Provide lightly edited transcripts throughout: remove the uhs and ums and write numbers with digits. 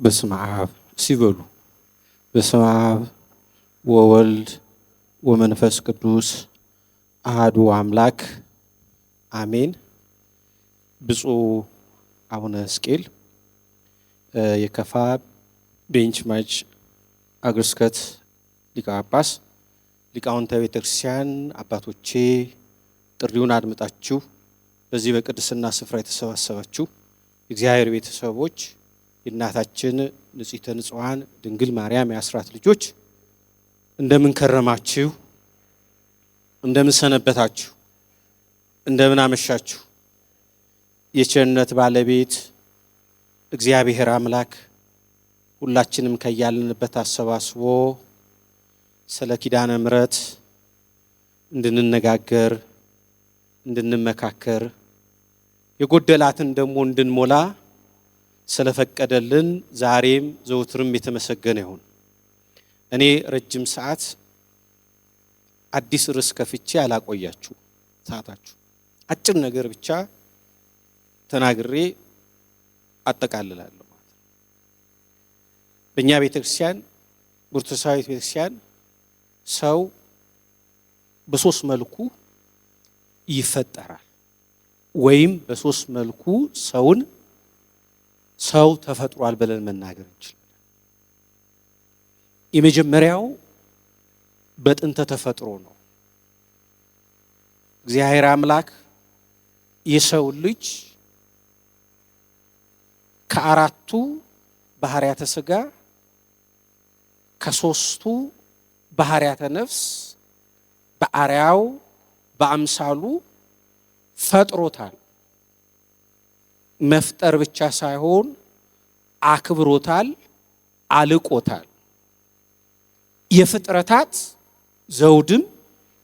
በስመ አብ ሲበሉ በስመ አብ ወወልድ ወመንፈስ ቅዱስ አሐዱ አምላክ አሜን። ብፁዕ አቡነ ሕዝቅኤል የከፋ ቤንች ማጅ አገረ ስብከት ሊቀ ጳጳስ፣ ሊቃውንተ ቤተ ክርስቲያን አባቶቼ፣ ጥሪውን አድምጣችሁ በዚህ በቅድስና ስፍራ የተሰባሰባችሁ የእግዚአብሔር ቤተሰቦች፣ የእናታችን ንጽሕተ ንጹሐን ድንግል ማርያም የአስራት ልጆች፣ እንደምን ከረማችሁ? እንደምን ሰነበታችሁ? እንደምን አመሻችሁ? የቸርነት ባለቤት እግዚአብሔር አምላክ ሁላችንም ከያለንበት አሰባስቦ ስለ ኪዳነ ምሕረት እንድንነጋገር፣ እንድንመካከር፣ የጎደላትን ደግሞ እንድንሞላ ስለፈቀደልን ዛሬም ዘውትርም የተመሰገነ ይሁን። እኔ ረጅም ሰዓት አዲስ ርዕስ ከፍቼ አላቆያችሁ፣ ሰዓታችሁ አጭር ነገር ብቻ ተናግሬ አጠቃልላለሁ ማለት ነው። በእኛ ቤተክርስቲያን፣ በኦርቶዶክሳዊት ቤተክርስቲያን ሰው በሶስት መልኩ ይፈጠራል ወይም በሶስት መልኩ ሰውን ሰው ተፈጥሯል ብለን መናገር እንችላለን። የመጀመሪያው በጥንተ ተፈጥሮ ነው። እግዚአብሔር አምላክ የሰው ልጅ ከአራቱ ባህሪያተ ሥጋ፣ ከሶስቱ ባህሪያተ ነፍስ በአርአያው በአምሳሉ ፈጥሮታል። መፍጠር ብቻ ሳይሆን አክብሮታል፣ አልቆታል። የፍጥረታት ዘውድም፣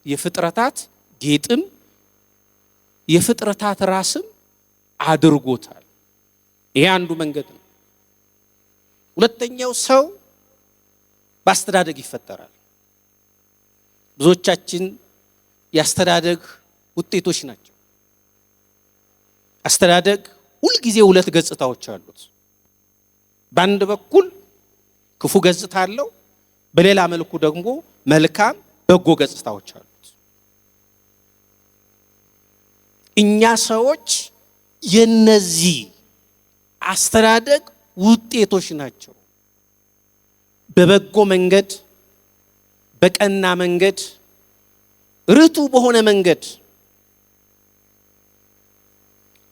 የፍጥረታት ጌጥም፣ የፍጥረታት ራስም አድርጎታል። ይሄ አንዱ መንገድ ነው። ሁለተኛው ሰው በአስተዳደግ ይፈጠራል። ብዙዎቻችን የአስተዳደግ ውጤቶች ናቸው። አስተዳደግ ሁልጊዜ ሁለት ገጽታዎች አሉት። በአንድ በኩል ክፉ ገጽታ አለው፣ በሌላ መልኩ ደግሞ መልካም በጎ ገጽታዎች አሉት። እኛ ሰዎች የነዚህ አስተዳደግ ውጤቶች ናቸው። በበጎ መንገድ፣ በቀና መንገድ፣ ርቱ በሆነ መንገድ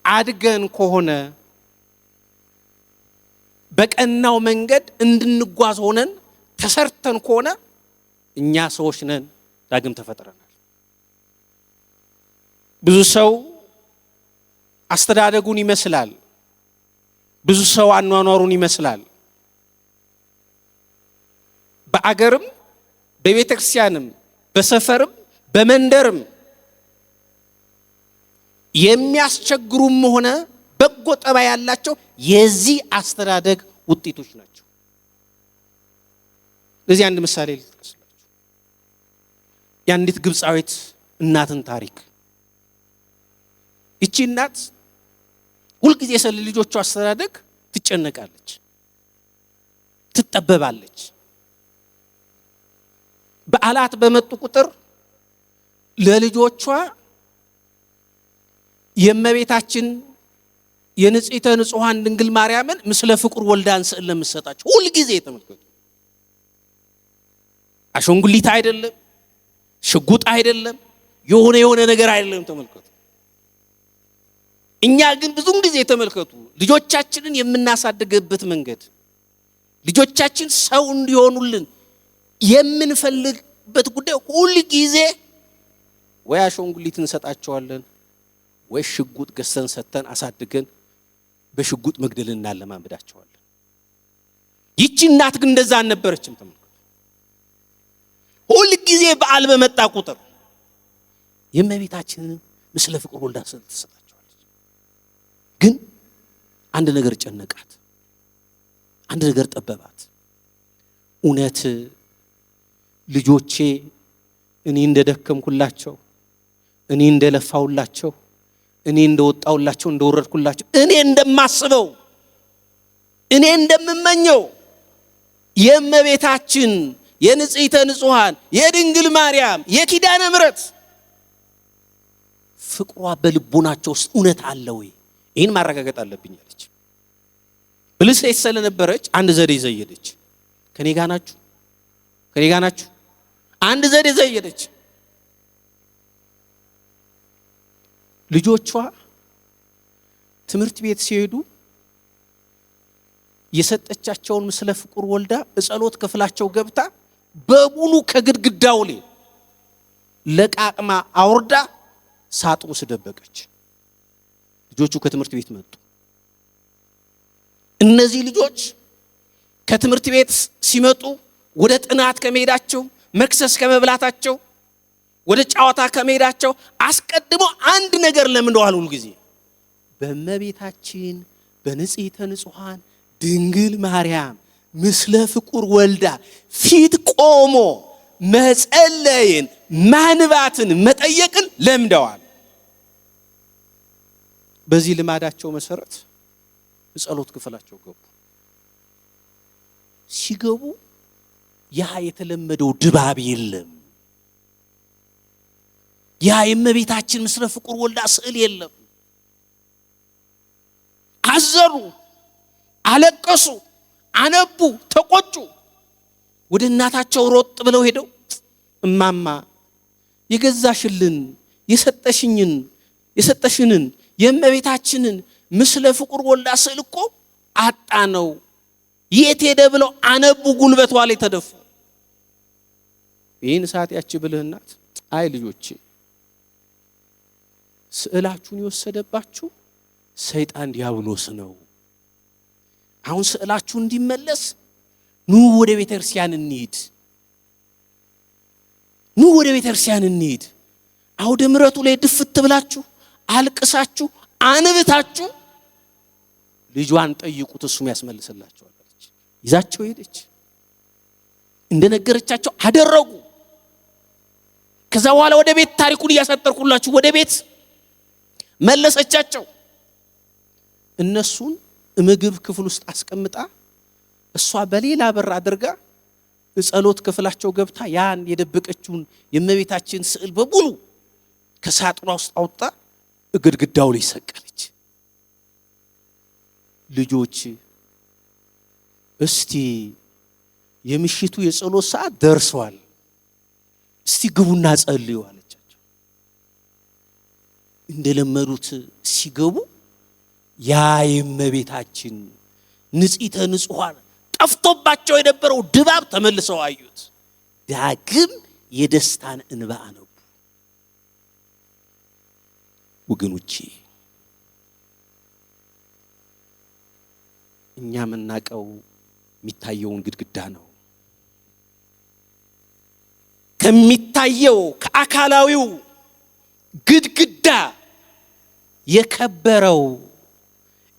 አድገን ከሆነ፣ በቀናው መንገድ እንድንጓዝ ሆነን ተሰርተን ከሆነ እኛ ሰዎች ነን፣ ዳግም ተፈጥረናል። ብዙ ሰው አስተዳደጉን ይመስላል። ብዙ ሰው አኗኗሩን ይመስላል። በአገርም፣ በቤተ ክርስቲያንም፣ በሰፈርም፣ በመንደርም የሚያስቸግሩም ሆነ በጎ ጠባይ ያላቸው የዚህ አስተዳደግ ውጤቶች ናቸው። ለዚህ አንድ ምሳሌ ልጥቀስላችሁ። የአንዲት ግብፃዊት እናትን ታሪክ። ይቺ እናት ሁልጊዜ ስለ ልጆቿ አስተዳደግ ትጨነቃለች፣ ትጠበባለች። በዓላት በመጡ ቁጥር ለልጆቿ የእመቤታችን የንጽሕተ ንጹሐን ድንግል ማርያምን ምስለ ፍቁር ወልዳን ስዕል ለምትሰጣቸው ሁልጊዜ ተመልከቱ። አሻንጉሊት አይደለም፣ ሽጉጥ አይደለም፣ የሆነ የሆነ ነገር አይደለም። ተመልከቱ። እኛ ግን ብዙም ጊዜ ተመልከቱ፣ ልጆቻችንን የምናሳድግበት መንገድ፣ ልጆቻችን ሰው እንዲሆኑልን የምንፈልግበት ጉዳይ ሁል ጊዜ ወይ አሻንጉሊት እንሰጣቸዋለን ወይ ሽጉጥ ገዝተን ሰጥተን አሳድገን በሽጉጥ መግደል እናለማምዳቸዋለን። ይቺ እናት ግን እንደዛ አልነበረችም። ተመልከቱ። ሁል ጊዜ በዓል በመጣ ቁጥር የእመቤታችንን ምስለ ፍቁር ወልዳ ትሰጣቸዋለች። ግን አንድ ነገር ጨነቃት፣ አንድ ነገር ጠበባት። እውነት ልጆቼ እኔ እንደደከምኩላቸው፣ እኔ እንደለፋውላቸው፣ እኔ እንደወጣውላቸው፣ እንደወረድኩላቸው፣ እኔ እንደማስበው እኔ እንደምመኘው የእመቤታችን የንጽሕተ ንጹሐን የድንግል ማርያም የኪዳነ ምሕረት ፍቅሯ በልቦናቸው ውስጥ እውነት አለ ወይ? ይህን ማረጋገጥ አለብኝ አለች። ብልህ ሴት ስለነበረች አንድ ዘዴ ዘየደች። ከኔ ጋር ናችሁ? ከኔ ጋር ናችሁ? አንድ ዘዴ ዘየደች። ልጆቿ ትምህርት ቤት ሲሄዱ የሰጠቻቸውን ምስለ ፍቁር ወልዳ እጸሎት ክፍላቸው ገብታ በሙሉ ከግድግዳው ላይ ለቃቅማ አውርዳ ሳጥኑ ውስጥ ደበቀች። ልጆቹ ከትምህርት ቤት መጡ። እነዚህ ልጆች ከትምህርት ቤት ሲመጡ ወደ ጥናት ከመሄዳቸው፣ መክሰስ ከመብላታቸው፣ ወደ ጨዋታ ከመሄዳቸው አስቀድሞ አንድ ነገር ለምደዋል። ሁል ጊዜ በእመቤታችን በንጽሕተ ንጹሐን ድንግል ማርያም ምስለ ፍቁር ወልዳ ፊት ቆሞ መጸለይን፣ ማንባትን፣ መጠየቅን ለምደዋል። በዚህ ልማዳቸው መሰረት ጸሎት ክፍላቸው ገቡ። ሲገቡ ያ የተለመደው ድባብ የለም። ያ የእመቤታችን ምስለ ፍቁር ወልዳ ስዕል የለም። አዘኑ፣ አለቀሱ፣ አነቡ፣ ተቆጩ። ወደ እናታቸው ሮጥ ብለው ሄደው እማማ የገዛሽልን የሰጠሽኝን የሰጠሽንን የእመቤታችንን ምስለ ፍቁር ወልዳ ስዕል እኮ አጣ ነው፣ የት ሄደ ብለው አነቡ፣ ጉልበቷ ላይ ተደፉ። ይህን ሰዓት ያቺ ብልህ እናት አይ ልጆቼ ስዕላችሁን የወሰደባችሁ ሰይጣን ዲያብሎስ ነው። አሁን ስዕላችሁ እንዲመለስ ኑ ወደ ቤተ ክርስቲያን እንሂድ፣ ኑ ወደ ቤተ ክርስቲያን እንሂድ። አውደ ምሕረቱ ላይ ድፍት ብላችሁ አልቅሳችሁ አንብታችሁ ልጇን ጠይቁት፣ እሱም ያስመልስላችኋል አለች። ይዛቸው ሄደች። እንደነገረቻቸው አደረጉ። ከዛ በኋላ ወደ ቤት፣ ታሪኩን እያሳጠርኩላችሁ፣ ወደ ቤት መለሰቻቸው። እነሱን ምግብ ክፍል ውስጥ አስቀምጣ እሷ በሌላ በር አድርጋ ጸሎት ክፍላቸው ገብታ ያን የደበቀችውን የእመቤታችን ስዕል በሙሉ ከሳጥኗ ውስጥ አውጣ ግድግዳው ላይ ሰቀለች። ልጆች እስቲ የምሽቱ የጸሎት ሰዓት ደርሷል፣ እስቲ ግቡና ጸልዩ አለቻቸው። እንደለመዱት ሲገቡ ያ የእመቤታችን ንጽሕተ ንጹሐን ጠፍቶባቸው የነበረው ድባብ ተመልሰው አዩት። ዳግም የደስታን እንባ አነቡ። ወገኖቼ እኛ የምናውቀው የሚታየውን ግድግዳ ነው። ከሚታየው ከአካላዊው ግድግዳ የከበረው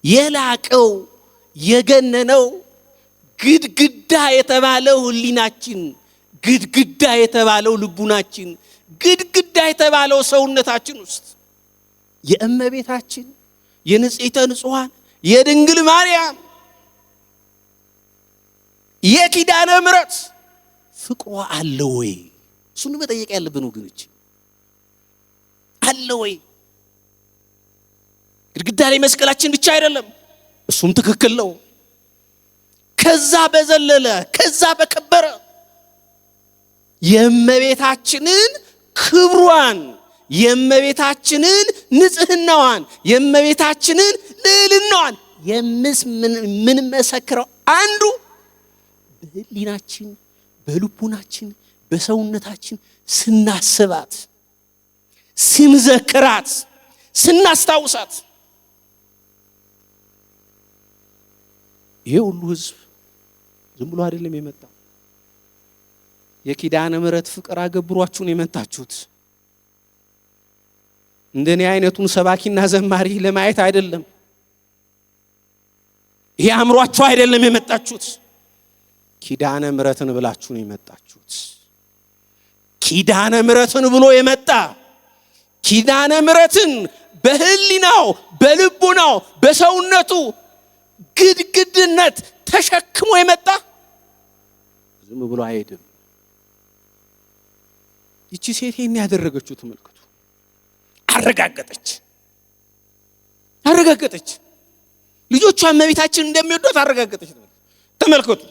የላቀው የገነነው ግድግዳ የተባለው ሕሊናችን፣ ግድግዳ የተባለው ልቡናችን፣ ግድግዳ የተባለው ሰውነታችን ውስጥ የእመቤታችን የንጽሕተ ንጹሐን የድንግል ማርያም የኪዳነ ምሕረት ፍቅሯ አለ ወይ? እሱን መጠየቅ ያለብን ወገኖች፣ አለ ወይ? ግድግዳ ላይ መስቀላችን ብቻ አይደለም፣ እሱም ትክክል ነው። ከዛ በዘለለ ከዛ በከበረ የእመቤታችንን ክብሯን፣ የእመቤታችንን ንጽህናዋን፣ የእመቤታችንን ልዕልናዋን የምንመሰክረው አንዱ በህሊናችን፣ በልቡናችን፣ በሰውነታችን ስናስባት፣ ስንዘክራት፣ ስናስታውሳት። ይሄ ሁሉ ህዝብ ዝም ብሎ አይደለም የመጣው። የኪዳነ ምሕረት ፍቅር አገብሯችሁ ነው የመጣችሁት። እንደኔ አይነቱን ሰባኪና ዘማሪ ለማየት አይደለም። ይሄ አእምሯችሁ አይደለም የመጣችሁት። ኪዳነ ምሕረትን ብላችሁ ነው የመጣችሁት። ኪዳነ ምሕረትን ብሎ የመጣ፣ ኪዳነ ምሕረትን በህሊናው፣ በልቡናው፣ በሰውነቱ ግድግድነት ተሸክሞ የመጣ ዝም ብሎ አይሄድም። ይቺ ሴት ይሄን ያደረገችው ተመልከቱ። አረጋገጠች። አረጋገጠች። ልጆቿ እመቤታችን እንደሚወዷት አረጋገጠች። ተመልከቱ።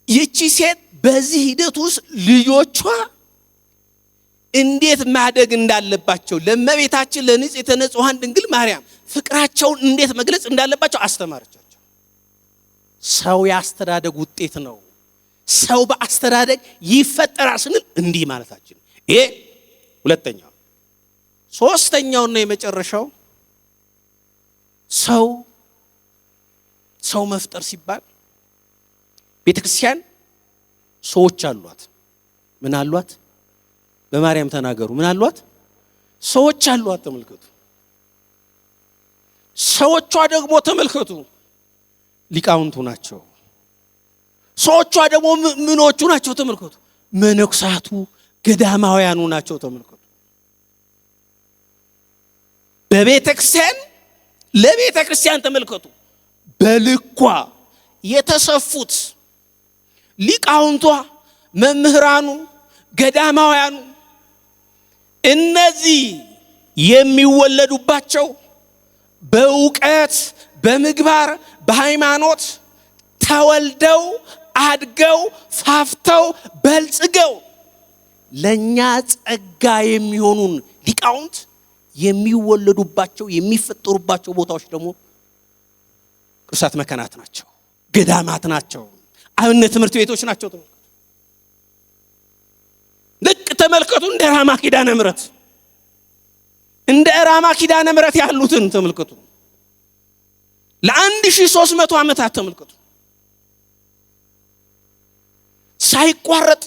ይቺ ሴት በዚህ ሂደት ውስጥ ልጆቿ እንዴት ማደግ እንዳለባቸው ለእመቤታችን ለንጽሕተ ንጹሐን ድንግል ማርያም ፍቅራቸውን እንዴት መግለጽ እንዳለባቸው አስተማረቻቸው። ሰው ያስተዳደግ ውጤት ነው። ሰው በአስተዳደግ ይፈጠራል ስንል እንዲህ ማለታችን። ይሄ ሁለተኛው። ሶስተኛውና የመጨረሻው ሰው ሰው መፍጠር ሲባል ቤተክርስቲያን ሰዎች አሏት። ምን አሏት? በማርያም ተናገሩ። ምን አሏት? ሰዎች አሏት። ተመልከቱ። ሰዎቿ ደግሞ ተመልከቱ ሊቃውንቱ ናቸው። ሰዎቿ ደግሞ ምኖቹ ናቸው? ተመልከቱ። መነኩሳቱ ገዳማውያኑ ናቸው። ተመልከቱ። በቤተክርስቲያን ለቤተክርስቲያን ተመልከቱ በልኳ የተሰፉት ሊቃውንቷ፣ መምህራኑ፣ ገዳማውያኑ እነዚህ የሚወለዱባቸው በእውቀት በምግባር በሃይማኖት ተወልደው አድገው ፋፍተው በልጽገው ለኛ ጸጋ የሚሆኑን ሊቃውንት የሚወለዱባቸው የሚፈጠሩባቸው ቦታዎች ደግሞ ቅዱሳት መካናት ናቸው፣ ገዳማት ናቸው፣ አብነት ትምህርት ቤቶች ናቸው። ልክ ተመልከቱ። እንደ ራማ ኪዳነ ምሕረት እንደ ራማ ኪዳነ ምሕረት ያሉትን ተመልከቱ። ለ1300 ዓመታት ተመልከቱ ሳይቋረጥ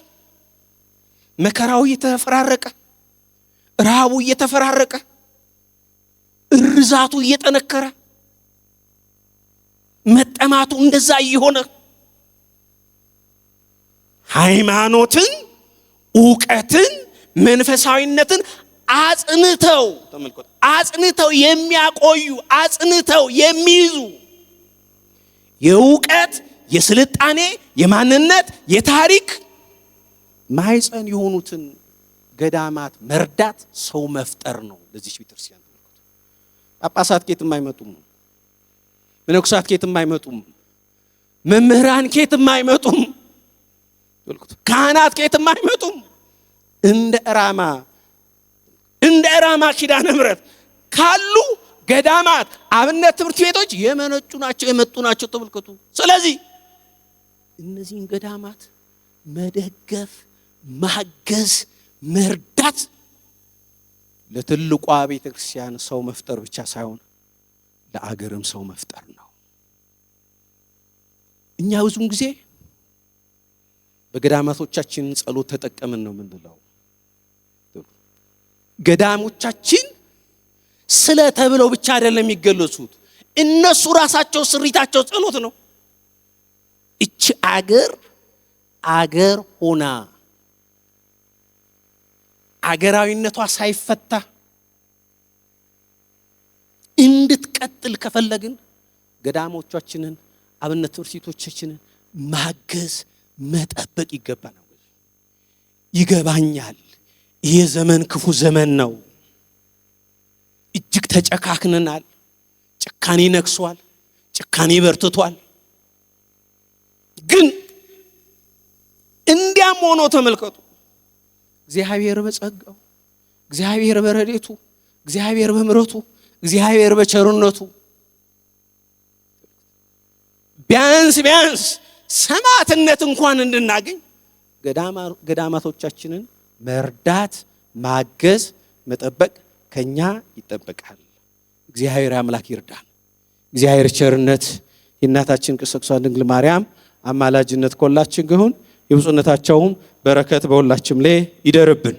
መከራው እየተፈራረቀ ረሃቡ እየተፈራረቀ እርዛቱ እየጠነከረ መጠማቱ እንደዛ እየሆነ ሃይማኖትን፣ እውቀትን፣ መንፈሳዊነትን አጽንተው ተመልከቱ አጽንተው የሚያቆዩ አጽንተው የሚይዙ የእውቀት የስልጣኔ የማንነት የታሪክ ማህፀን የሆኑትን ገዳማት መርዳት ሰው መፍጠር ነው። ለዚህ ቤተክርስቲያን ተመልከቱ። ጳጳሳት ከየትም አይመጡም። መነኮሳት ከየትም አይመጡም። መምህራን ከየትም አይመጡም። ተመልከቱ። ካህናት ከየትም አይመጡም። እንደ ራማ ኪዳነ ምሕረት ካሉ ገዳማት አብነት ትምህርት ቤቶች የመነጩ ናቸው የመጡ ናቸው። ተመልከቱ። ስለዚህ እነዚህን ገዳማት መደገፍ፣ ማገዝ፣ መርዳት ለትልቋ ቤተክርስቲያን ሰው መፍጠር ብቻ ሳይሆን ለአገርም ሰው መፍጠር ነው። እኛ ብዙን ጊዜ በገዳማቶቻችን ጸሎት ተጠቀምን ነው የምንለው። ገዳሞቻችን ስለ ተብለው ብቻ አይደለም የሚገለጹት፣ እነሱ ራሳቸው ስሪታቸው ጸሎት ነው። እቺ አገር አገር ሆና አገራዊነቷ ሳይፈታ እንድትቀጥል ከፈለግን ገዳሞቻችንን አብነት ትምህርት ቤቶቻችንን ማገዝ መጠበቅ ይገባናል። ይገባኛል፣ ይሄ ዘመን ክፉ ዘመን ነው። እጅግ ተጨካክነናል። ጭካኔ ነግሷል። ጭካኔ በርትቷል። ግን እንዲያም ሆኖ ተመልከቱ እግዚአብሔር በጸጋው፣ እግዚአብሔር በረድኤቱ፣ እግዚአብሔር በምሕረቱ፣ እግዚአብሔር በቸርነቱ ቢያንስ ቢያንስ ሰማዕትነት እንኳን እንድናገኝ ገዳማቶቻችንን መርዳት፣ ማገዝ፣ መጠበቅ ከኛ ይጠበቃል። እግዚአብሔር አምላክ ይርዳን። እግዚአብሔር ቸርነት የእናታችን ቅድስተ ቅዱሳን ድንግል ማርያም አማላጅነት ከሁላችን ይሁን። የብፁዕነታቸውም በረከት በሁላችንም ላይ ይደርብን።